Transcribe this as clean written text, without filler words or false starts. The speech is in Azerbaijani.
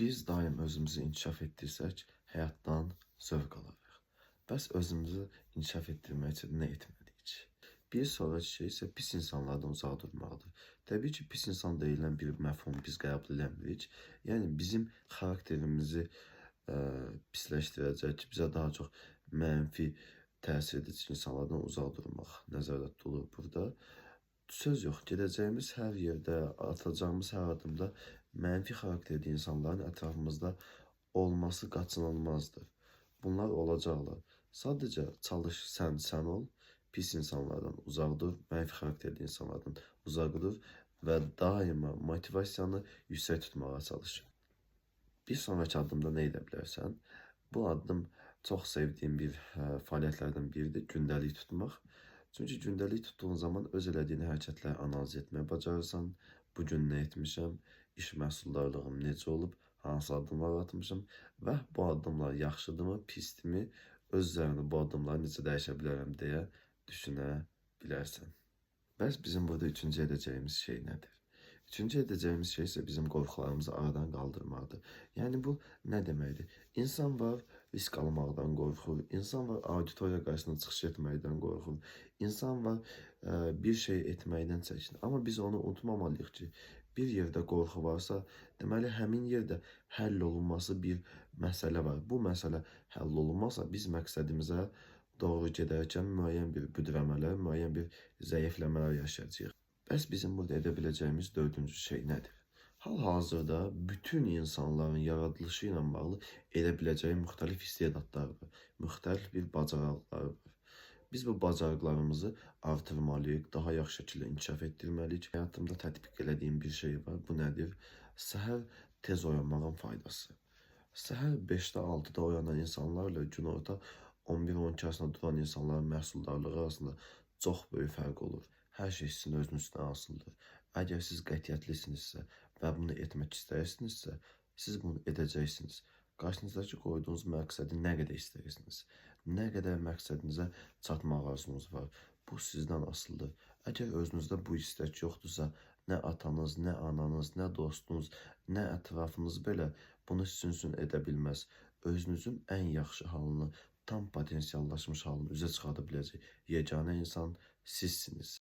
Biz daim özümüzü inkişaf etdirsək, həyatdan zövq alarıq. Bəs özümüzü inkişaf etdirmək üçün nə etməliyik? Bir sonraki şey isə pis insanlardan uzaq durmaqdır. Təbii ki, pis insan deyilən bir məfhum biz qəbul eləmirik. Yəni bizim xarakterimizi pisləşdirəcək, bizə daha çox mənfi təsir edəcək insanlardan uzaq durmaq nəzərdə tutulur burada. Söz yox, gedəcəyimiz hər yerdə, atacağımız hər addımda mənfi xarakterli insanların ətrafımızda olması qaçınılmazdır. Bunlar olacaqlar. Sadəcə çalış sən sən ol, pis insanlardan uzaq dur, mənfi xarakterli insanlardan uzaq dur və daima motivasiyanı yüksək tutmağa çalış. Bir sonraki addımda nə edə bilərsən? Bu addım çox sevdiyim bir fəaliyyətlərdən biridir, gündəlik tutmaq. Çünki gündəlik tutduğun zaman öz elədiyin hərəkətləri analiz etməyi bacarırsan. Bu gün nə etmişəm, iş məhsuldarlığım necə olub, hansı addımlar atmışam və bu addımlar yaxşıdırmı, pisdirmi, öz üzərində bu addımları necə dəyişə bilərəm deyə düşünə bilərsən. Bəs bizim burada üçüncü edəcəyimiz şey nədir? Üçüncü edəcəyimiz şey isə bizim qorxularımızı aradan qaldırmaqdır. Yəni bu nə deməkdir? İnsan var risk almaqdan qorxur, insan var auditoriya qarşısında çıxış etməkdən qorxur, insan var bir şey etməkdən çəkinir. Amma biz onu unutmamalıyıq ki, bir yerdə qorxu varsa, deməli həmin yerdə həll olunması bir məsələ var. Bu məsələ həll olunmazsa biz məqsədimizə doğru gedərkən müəyyən bir büdrəmələr, müəyyən bir zəifləmələr yaşayacağıq. Bəs bizim burada edə biləcəyimiz dördüncü şey nədir? Hal-hazırda bütün insanların yaradılışı ilə bağlı edə biləcəyi müxtəlif istedadlar var, müxtəlif bir bacarıqları var. Biz bu bacarıqlarımızı artırmalıyıq, daha yaxşı şəkildə inkişaf etdirməliyik. Həyatımda tətbiq elədiyim bir şey var. Bu nədir? Səhər tez oyanmağın faydası. Səhər 5-də 6-da oyanan insanlarla günorta 11-12 arasında duran insanların məhsuldarlığı arasında çox böyük fərq olur. Hər şey sizin özünüzdən asılıdır. Əgər siz qətiyyətlisinizsə və bunu etmək istəyirsinizsə, siz bunu edəcəksiniz. Qarşınızdakı qoyduğunuz məqsədi nə qədər istəyirsiniz, nə qədər məqsədinizə çatmaq arzunuz var, bu sizdən asılıdır. Əgər özünüzdə bu istək yoxdursa, nə atanız, nə ananız, nə dostunuz, nə ətrafınız belə bunu sizin üçün edə bilməz. Özünüzün ən yaxşı halını, tam potensiallaşmış halını üzə çıxarda biləcək yeganə insan sizsiniz.